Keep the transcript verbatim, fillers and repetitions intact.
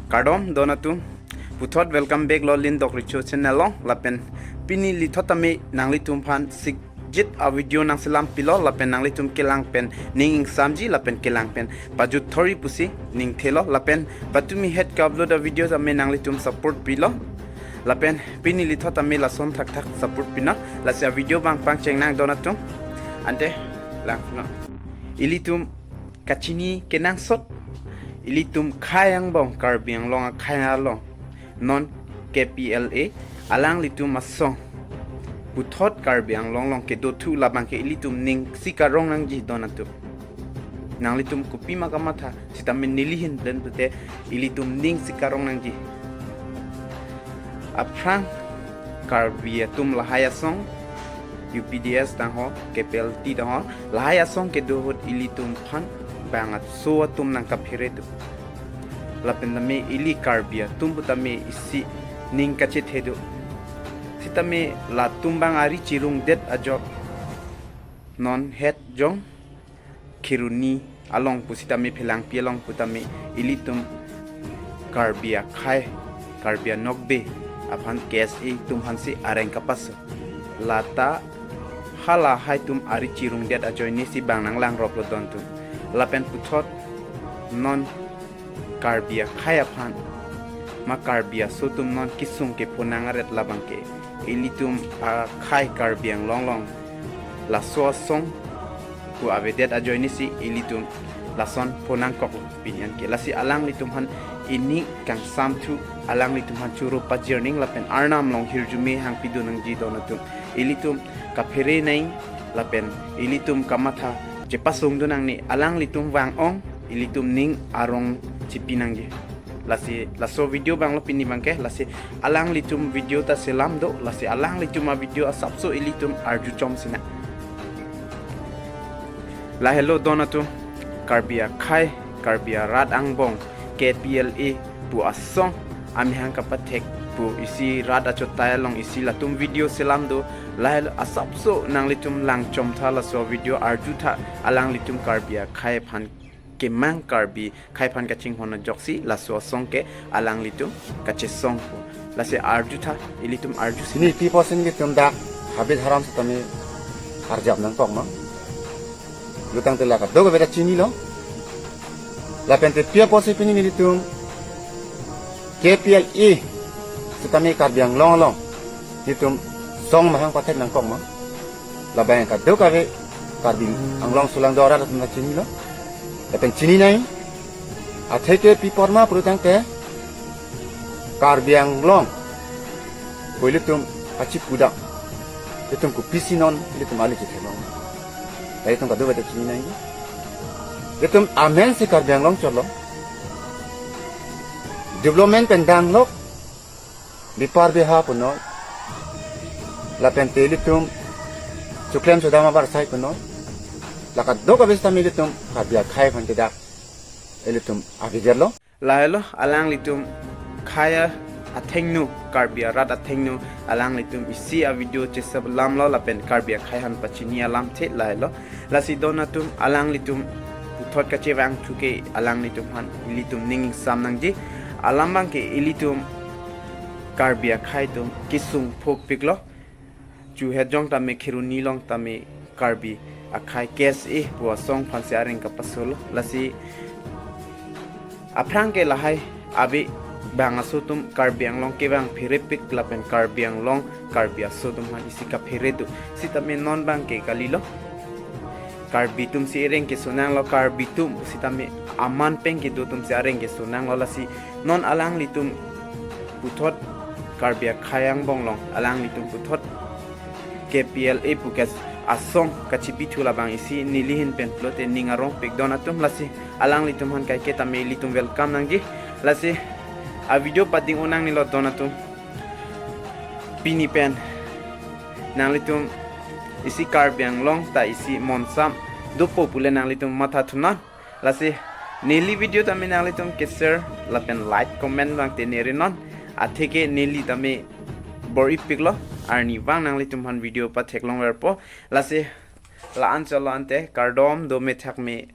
Kardom don atum, puthot welcome back lo Lindok Richo channel along. Lapen pini lithot tame nanglitum aphan sikjit a video nangselam pilo, lapen nanglitum kelang pen ning ingsamji lapen kelang pen pajut thori pusi ning thelo, lapen patumi het ka-upload a video tame nanglitum support pilo. Lapen pini lithot tame lason thakthak support pinon, lasi a video abang pangcheng nang don atum. Ante lang no. Ilitum kachini kenangsot, ilitum khei angbong Karbi Anglong akhei along non K P L A alanglitum asong puthot Karbi Anglong along kedothu labang ke ilitum ning si karong nangji don atum. Nanglitum kopima kamatha sitame neli ahin pen pute ilitum ning si karong nangji. Aphrang Karbi atum lahai asong, U P D S tangho, K P L T tangho, lahai asong kedo ahut ilitum aphan bang aso atum nangkaphere do. Lapen tame ili Karbi atum pu tame isi ning kachethe do. Sitame latum abang ari chirungdet ajok non het jong Kheroni along pusitame, Phelangpi along putame ilitum Karbi akhei, Karbi anokbe aphan K S A atum aphansi areng kapaso. Lata halahai atum ari chirungdet ajoine si bang nanglang rop lo don atum. Lapen puthot non Karbi akhei aphan ma Karbi aso atum non kesung kepho nang aret labang ke ilitum akhei Karbi Anglong along laso asong pu avedet ajoine si ilitum lason pho nangkok pini an ke. Lasi alanglitum aphan ili kangsamthu, alanglitum aphan choro pajirning lapen Arnam along hirjume hangpi do nangji don atum. Ilitum kaphere nang lapen ilitum kamatha chepasung do nangne, alanglitum vang-ong, ilitum ning arong chipi nangji. Lasi laso video abang lo pini abang ke, lasi alanglitum video ta selam do, lasi alanglitum a video asapso ilitum arju chom sinang. Lahelo don atum, Karbi akhei, Karbi arat angbong, K P L A pu asong amahang kapathek pu isi rat achotai along isi latum video selam do. Lahelo asapso nanglitum lang chom tha, laso video arju tha, alanglitum Karbi akhei aphan kemang, Karbi akhei aphan kachinghon ajoksi laso asong ke alanglitum kachesong pu. Lasi arju tha, ilitum arju si. Pini pi apotsi nelitum dak habit haram sitame arjap nangkok ma? Jutang te la kadokave ta chinilo. Lapen te pi apotsi pini nelitum K P L A sitame Karbi Anglong along nelitum song mahang pathek nangkok ma? Labang kadokave Karbi Anglong sulangdo arat atum ta chinilo. Lapen chini nang. Atheke pi apot ma pulo tangte Karbi Anglong pu ilitum achipudak, ilitum kopisi non ilitum ali chithelong. Laitum kadokave ta chini nang. Ilitum amen si Karbi Anglong cholo. Development pen danglok, bepar beha punoi. Lapen te ilitum choklem chodam abar sai punoi. La kadokave sitame ilitum Karbi akhei aphan ke dak ilitum abigerlo. Lahelo alanglitum khei athengno, Karbi arat athengno, alanglitum isi a video cheselam lo lapen Karbi akhei aphan pachini alamthe lahelo. Lasi don atum, alanglitum puthot kachevangthu ke alanglitum aphan ilitum ning ingsam nangji. Alam abang ke ilitum Karbi akhei atum kesung phokpiklo. Chuhet jong tame Kheroni along tame Karbi akhei K S A pu asong aphansi areng kapasolo. Lasi aphrang ke lahai ave bang aso atum Karbi Anglong kevang pherepik lapen Karbi Anglong Karbi aso atum aphan isi kaphere do. Sitame non abang ke kalilo. Karbi atum si areng kesonanglo, Karbi atum sitame aman pen kedo atum si areng kesonanglo, lasi non alanglitum puthot Karbi akhei angbong along alanglitum puthot K P L A pu ke asong kachipithu labang isi neli ahin pen pulote ning arongpik don atum, lasi alanglitum aphan kaike tame ilitum welcome nangji. Lasi a video pading-o nangnelo don atum. Pini pen nanglitum isi Karbi Anglong ta isi monsam dopo pule nanglitum mathathunon. Lasi neli video tame nanglitum ke-share lapen like comment abang te nerinon. Atheke neli tame bor-ipiklo, arnivang nanglitum aphan video patheklongverpo. Lasi la-an cholo ante, kardom, dome thakme,